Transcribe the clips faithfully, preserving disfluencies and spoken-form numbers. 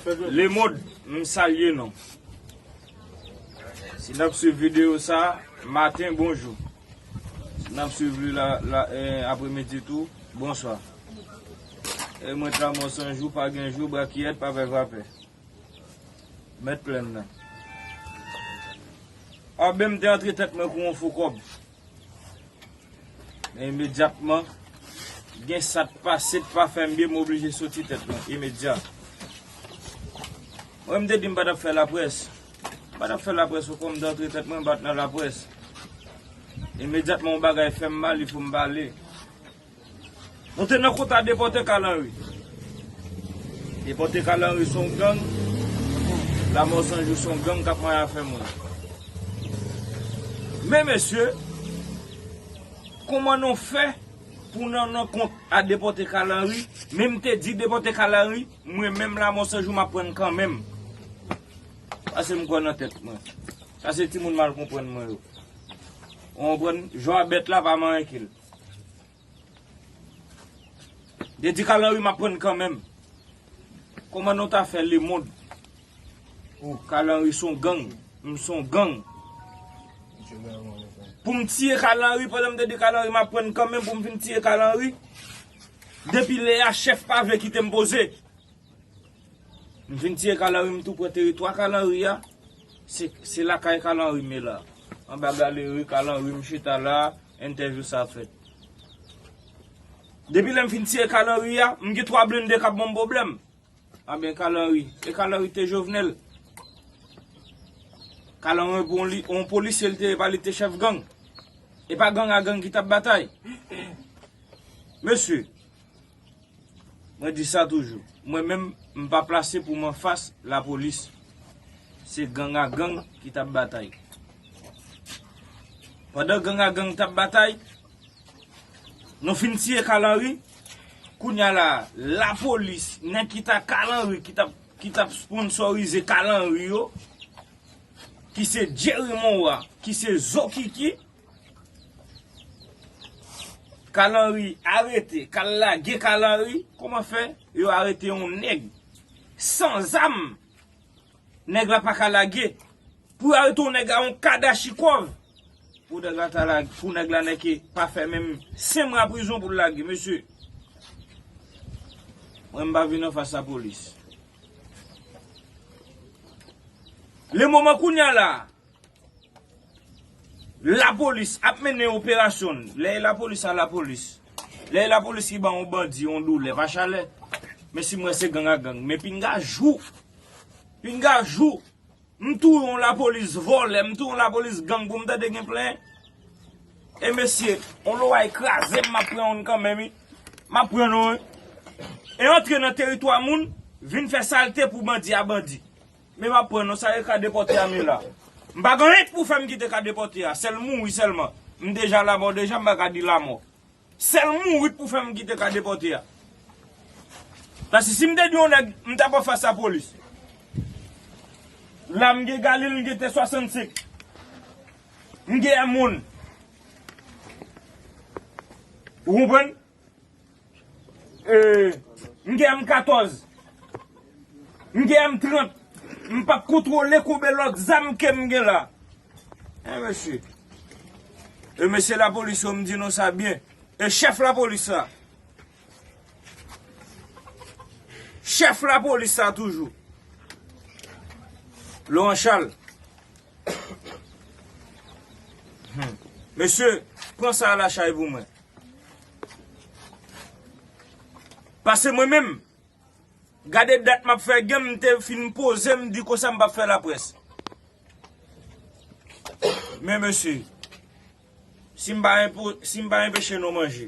Lemonn, m salye nou. Si n ap swiv videyo sa, maten, bonjou. Si n ap swiv li la, la, eh, apremidi tou, bonswa. E mwen, Lamò san jou, pa gen jou, brakiyèt, pa pè, pa pè. Mèt plèn nan. Anben, m te antre tèt mwen kou yon fo kòb. Men imedyatman, gen sa t pase, t pa fè m byen, m oblije soti tèt mwen, imedya. Mwen, m te di m pa t ap fè laprès. M pa t ap fè laprès, ou konn m t antre tèt mwen, m pa t nan laprès. Imedyatman, yon bagay fè m mal, il fo m pale. Nou te nan kontra depòte Kalanri. Depòte Kalanri se yon gang. Lamò san jou se yon gang k ap manyen afè moun. Men mesye, kòman nou fè pou nan, nan kont a depòte Kalanri? Men m te di depòte Kalanri, mwen menm Lamò san jou m ap pran kanmenm. Pase m kwè nan tèt mwen. Sa se timoun mal konprann mwen yo. Ou konprann? Jwa bèt la pa manyen ke l. Te di Kalanri m ap pran kanmenm. Kòman nou ta fè lemonn? Kalanri se yon gang. M se yon gang. Pou m tiye Kalanri, pandan m te di Kalanri m ap pran kanmenm, pou m fin tiye Kalanri. Depi lè a, chèf pa vle kite m poze. M fin tiye Kalanri, m tou pran teritwa Kalanri a. Se, se lakay Kalanri m ye la. Anba galeri Kalanri, m chita la, entèvyou sa fèt. Depi lè m fin tiye Kalanri a, m gen twa blende k ap ban m pwoblèm. Anben Kalanri, e Kalanri te Jovenel. Kalanri pou yon li, yon polisye l te ye, pa li te chèf gang. E pa gang a gang ki t ap batay. Mesye, mwen di sa toujou. Mwen menm, m pa plase pou m anfas lapolis. Se gang a gang ki t ap batay. Pandan gang a gang t ap batay, nou fin tiye Kalanri. Kounye a la, lapolis, nèg ki ta Kalanri, ki t ap, ki t ap sponsorize Kalanri yo, ki se Jerry Monwa, ki se Zokiki, Kalanri arete, k al lage Kalanri, kòman fè yo arete yon nèg san zam? Nèg la pa ka lage. Pou yo arete yon nèg a yon kadachikòv. Pou nèg la ta lage, pou nèg la nèke pa fè menm senk mwa prizon pou l lage, mesye. Mwen m pa vin anfas lapolis. Le moman kounye a la, lapolis ap mennen operasyon l. Lè e lapolis a lapolis. Lè e lapolis ki ban yon bandi yon doulè, pa chalè. Men si m wè se gang a gang. Men pinga jou. Pinga jou. M touye yon lapolis vòlè, m touye yon lapolis gang pou m tande gen plenyen. E mesye, yon loway kraze m, m ap pran youn kanmenm, wi. M ap pran nou, wi. E antre nan teritwa moun, vin fè salte pou bandi a bandi. Men m ap pran nou, sa e ka depòte a m ye la. M pa gen anyen pou fè m kite ka depòte a, sèl mouri sèlman. M deja lamò deja, m pa ka di lamò. Sèl mouri pou fè m kite ka depòte a. Paske si m te di yon nèg, m t ap anfas lapolis. La m gen Galil, m gen T swasannsenk. M gen M yon. Ou konprann? E, m gen M katòz. M gen M trant. M p ap kontwole konbe lòt zam ke m gen la. E mesye. E mesye lapolis yo, m di nou sa byen. E chèf lapolis la. Chèf lapolis la toujou. Laurent Charles. Hmm. Mesye, pran sa a lachay pou mwen. Paske mwen menm, gade dat m ap fè gen, m te fin poze, m di konsa m p ap fè laprès. Men mesye, si m pa enpo-, si m pa enpeche nou manje,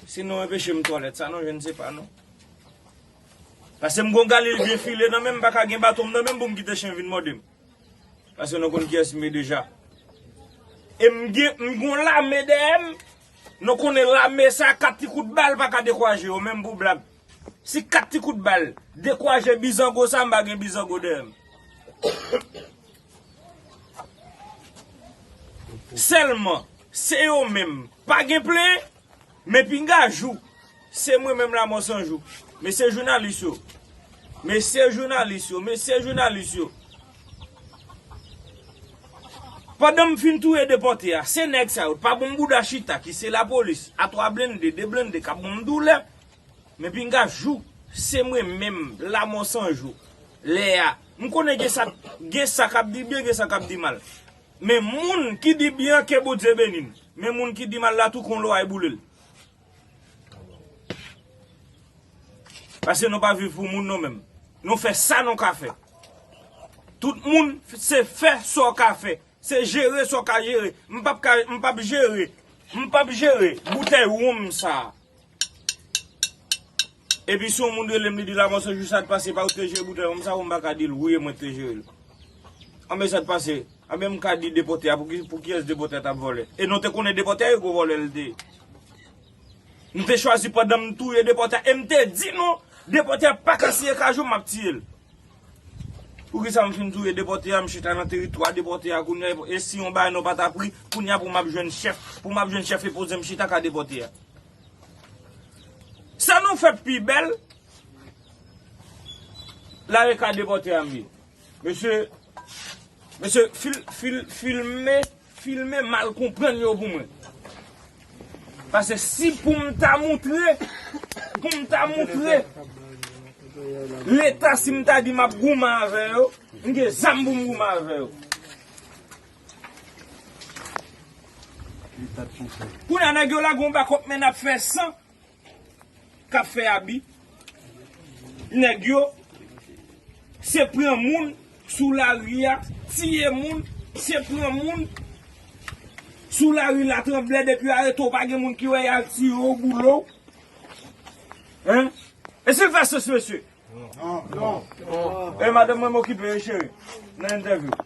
si nou enpeche m twalèt, sa nou jwenn se pa nou. Paske m gon Galil byen file nan men m, m pa ka gen baton m nan men m pou m kite chen vin mòde m. Paske nou konn kiyès m ye deja. E m gen, m gon lame dèyè m. Nou konnen lame sa, kat ti kout bal pa ka dekouraje yo, menm pou blag. Si kat ti kout bal dekouraje bizango sa, m pa gen bizango dèyè m. Sèlman, se yo menm. Pa gen plen, men pinga jou. Se mwen menm Lamò san jou. Mesye jounalis yo. Mesye jounalis yo, mesye jounalis yo. Pandan m fin touye depòte a, se nèg sa yo, pa bon bouda chita ki se lapolis, a twa blende, de blende, k ap ban m doulè. Men pinga jou, se mwen menm, Lamò San Jou. Lè a, m konnen gen sa, gen sa k ap di byen, gen sa k ap di mal. Men moun ki di byen an, ke Bondye beni n. Men moun ki di mal la tou, kon loway boule l. Paske nou pa viv pou moun nou menm. Nou fè sa nou ka fè. Tout moun se fè sa w ka fè. Se jere sa w ka jere. M p ap ka, m p ap jere. M p ap jere boutèy wonm sa a. Epi si yon moun rele m, li di Lamò San Jou, sa t pase, pa ou te jere boutèy wonm sa a, m pa ka di l wi, e mwen k te jere l. Anben sa t pase. Anben m ka di depòte a, pou ki, pou kiyès depòte a t ap vòlè? E nou te konnen depòte a, e gwo vòlè l te ye. M te chwazi pandan m touye depòte a, e m te di nou, depòte a pa ka siye kajou, m ap tiye l. Poukisa m fin touye depòte a, m chita nan teritwa depòte a kounye a, e si yon bagay nou pa t ap ri, kounye a pou m ap jwenn chèf, pou m ap jwenn chèf e poze m chita ka depòte a. Sa nou fè pi bèl, la e ka depòte a m ye. Mesye, mesye, fil, fil, filme, filme mal konprann yo pou mwen. Paske si pou m ta moutre, pou m ta moutre Leta, si m ta di m ap goumen avè yo, m gen zam pou m goumen avè yo. Kounye a, nèg yo lage yon bakòp, men n ap fè san, k ap fè abi. Nèg yo, se pran moun sou lari a, tiye moun, se pran moun sou lari Latranblè, depi arete w, pa gen moun ki wè y al tiye w, boule w. Hein? E si l fè sans, mesye? Non. E madanm mwen m okipe, wi, cheri, nan entèvyou.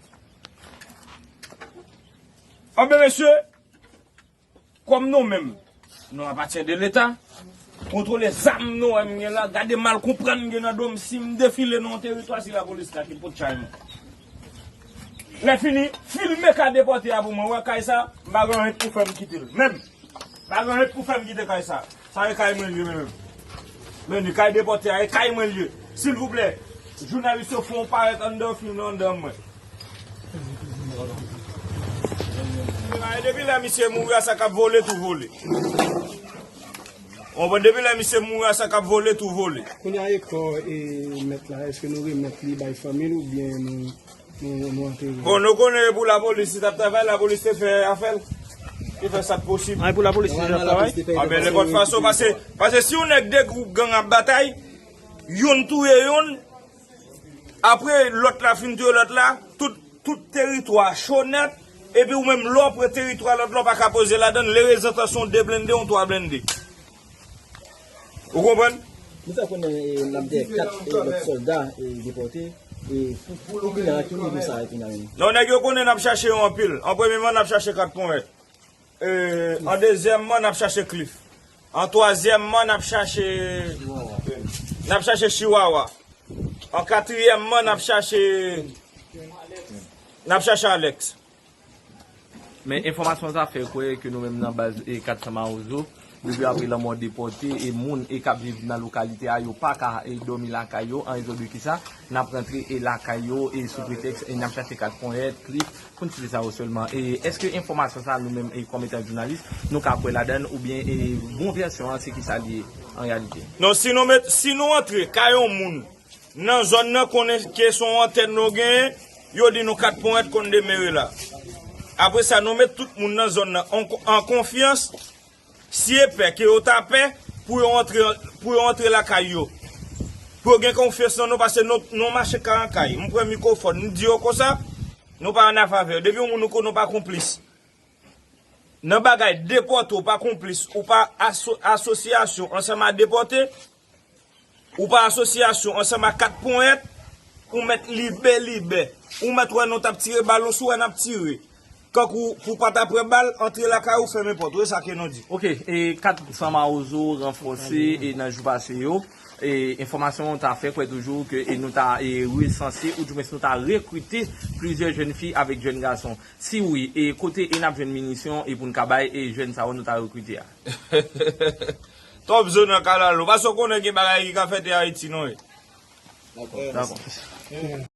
Anben, mesye, kòm nou menm, nou apatyen de Leta, kontwole zam nou wè m gen la, gade mal konprann m gen nan do m, si m defile nan yon teritwa, si lapolis la ki pot chay mwen. Lè fini, filme ka depòte a pou mwen, wè kay sa, m pa gen anyen pou fè m kite l. Menm, m pa gen anyen pou fè m kite kay sa. Sa e kay mwen l ye, menm. Men ni kay depòte a, e kay mwen l ye. Silvouplè, jounalis yo fè yon parèt anndan, filme anndan mwen. E depi lè misye mouri a, sa k ap vole, tou vole. Ou konprann? Depi lè misye mouri a, sa k ap vole, tou vole. Kounye a, e kò, e, mèt la, èske nou remèt li bay fanmi l oubyen nou, nou, nou antere l? Bon, nou konnen e pou lapolis li t ap travay, lapolis te fè afè l. Te fè sa k posib. Ah, e pou lapolis li t ap travay? Ah, ben, nenpòt fason, paske, paske si yon nèg de gwoup gang ap batay, youn touye youn, apre lòt la fin touye lòt la, tout, tout teritwa cho nèt, epi ou menm lè w pran teritwa lòt la, w pa ka poze ladan l, lerezantan se yon de blende, yon twa blende. Ou konprann? Nou fè konnen, e, n ap dèyè kat, e, lòt sòlda, e, depòte, e, pou, pou kounye a, ki nivo sa ye kounye a menm? Non, nèg yo konnen n ap chache yo anpil. An premyeman, n ap chache Kat Ponyèt. E, an dezyèmman, n ap chache Cliff. An twazyèmman, n ap chache, n ap chache Chihuahua. An katriyèmman, n ap chache, n ap chache Alex. Men enfòmasyon sa fè kwè ke nou menm nan baz, e, kat san Mawozo, depi apre lanmò depòte, e moun, e, k ap viv nan lokalite a, yo pa ka, e, dòmi lakay yo, an rezon de kisa, n ap rantre, e, lakay yo, e, sou pretèks, e, n ap chache Kat Ponyèt, Cliff, pou n site sa yo sèlman. E èske enfòmasyon sa nou menm, e, kòm etan jounalis, nou ka kwè ladan l, oubyen, e, bon vèsyon an, se kisa li ye an reyalite? Non, si nou met, si nou antre kay yon moun, nan zòn nan, konnen ke se yon antèn nou genyen, yo di nou Kat Ponyèt konn demere la. Apre sa, nou met tout moun nan zòn nan an, an konfyans, si e pè ke yo ta pè pou yo antre, pou yo antre lakay yo. Pou yo gen konfyans nan nou, paske nou, nou mache kay an kay. M pran mikwofòn, m di yo konsa, nou pa annafè avè yo. Depi yon moun ou konnen w pa konplis nan bagay depòte, w pa konplis, ou pa aso-, asosyasyon ansanm a depòte, ou pa asosyasyon ansanm a Kat Ponyèt, ou mèt libè, libè. Ou mèt wè nou t ap tire bal, nou si w wè n ap tire. Kankou pou pa ta pran bal, antre lakay ou, fèmen pòt ou, e sa ke nou di. Ok, e kat san Mawozo ranfòse, e nan jou pase yo, e enfòmasyon ta fè kwè toujou ke, e nou ta, e resanse, oudimwens nou ta rekrite plizyè jèn fi avèk jèn gason. Si wi, e kote e n ap jwenn minisyon e pou n ka bay e jèn sa yo nou ta rekrite a? Twòp zo nan kalalou. Paske w konnen gen bagay ki ka fèt e Ayiti non e. Dakò. Dakò.